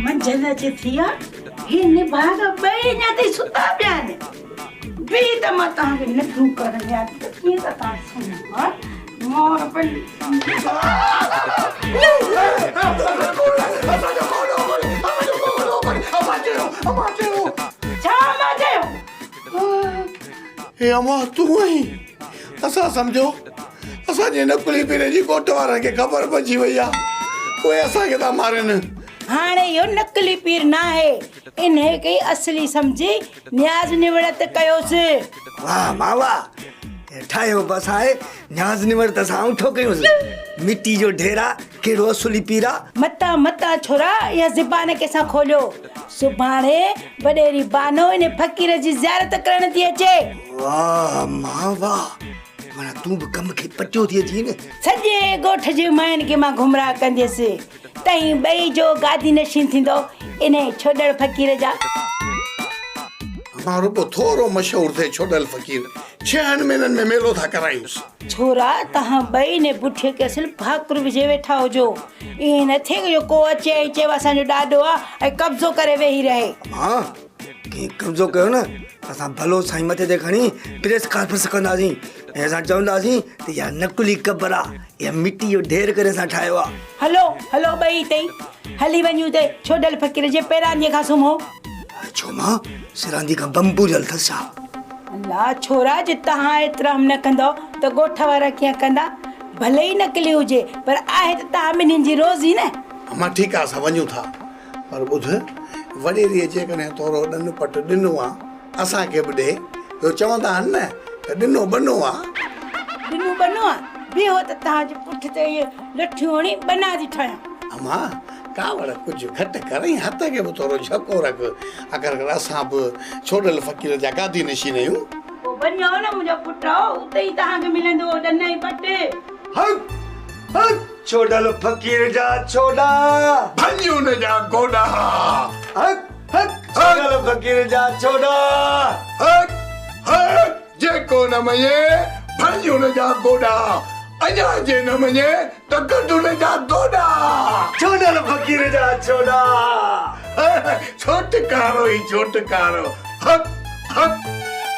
منجهند اچي ٿي آ، هي نڀاڳ ٻئي اڃا تائين ستا پيا آهن. بيهه ته مان توهان کي ننڊون ڪرڻ ڏيان ته ڪيئن ٿا توهان سمهو ها؟ مار پئي. ڇا مان چيو؟ هي امان تون آهين؟ اسان سمجهيو اسان جي نقلي پير جي ڳوٺ وارن کي خبر پئجي وئي آ، اهي اسان کي ٿا مارين. هاڻي اهو نقلي پير ناهي، انهيء کي ئي اصلي سمجهي نياز نوڙت ڪيوس. واهه مان واهه، ٺاهيو بس آهي، نياز نوڙت اسان آڱوٺو ڪيوس. مٽي جو ڍير آ، ڪهڙو اصلي پير آ. متان متان ڇورا اها زبان ڪنهن سان کوليو. سڀاڻي وڏيري بانو انهي فقير جي زيارت ڪرڻ ٿي اچي. واهه مان واهه، معنيٰ تون به ڪم کي پٽيو ٿي اچين. سڄي ڳوٺ جي ماين کي مان گمراهه ڪنديس. تئين ٻئي جو گادي نشين ٿيندو انهي ڇوڏڙ فقير جا. امان رڳو ٿورو مشهور ٿئي ڇوڏل فقير ڇهن مهينن ۾ ميلو ٿا ڪرايونس. ڇورا توهان ٻئي انهي بٺي کي اصل ڀاڪر وجهي ويٺا هجو. ائين نه ٿئي جو ڪو اچي ۽ چئي اسان جو ڏاڏو آ ۽ قبضو ڪري ويهي رهي. امان ڪنهن قبضو ڪيو نه ته اسان ڀلو سائين مٿي تي کڻي پريس ڪانفرنس ڪنداسين ۽ اسان چونداسين ته اها نقلي قبر آ اها مٽي جو ڍير ڪري اسان ٺاهيو آ. هلو هلو ٻئي اتي ئي هلي وڃون ته ڇوڏل فقير جي پيرانديء کان سمهو. ڇو مان سراندي کان بم پوريل اٿس ڇا؟ الله ڇورا جي توهان احترام نه ڪندؤ ته ڳوٺ وارا ڪيئن ڪندا؟ ڀلي ئي نقلي هجي پر آهي ته توهان ٻنهين جي روزي نه. امان ٺيڪ آ اسان وڃون ٿا پر ٻڌ وڏيري جيڪڏهن ٿورو ڏن پٽ ڏنو آ اسان کي به ڏي جو چوندا آهن نه ته ڏنو ٻنو آ. ڏنو ٻنو آ؟ بيهو ته توهان جي پٺ تي اهي لٺيون هڻي ٻنا ٿي ٺاهيان. امان ڪاوڙ ڪجهه گهٽ ڪر ۽ هٿ کي به ٿورو جهڪو رک. آخر اسان به ڇوڏل فقير جا گادي نشين آهيون. پوء وڃو نه منهنجا پٽ، اتي ئي توهان کي ملندو ڏن ۽ پٽ. هڪ هڪ ڇوڏل فقير جا ڇوڏا. ڀڃ ان جا گوڏا. هڪ هڪ ڇوڏل فقير جا ڇوڏا. هڪ هڪ جيڪو نه مڃي ڀڃ ان جا گوڏا. اڃا جي نه مڃي ته ڪڍ ان جا گوڏا. ڇوڏل فقير جا ڇوڏا. ڇوٽڪارو ئي ڇوٽڪارو. هڪ هڪ.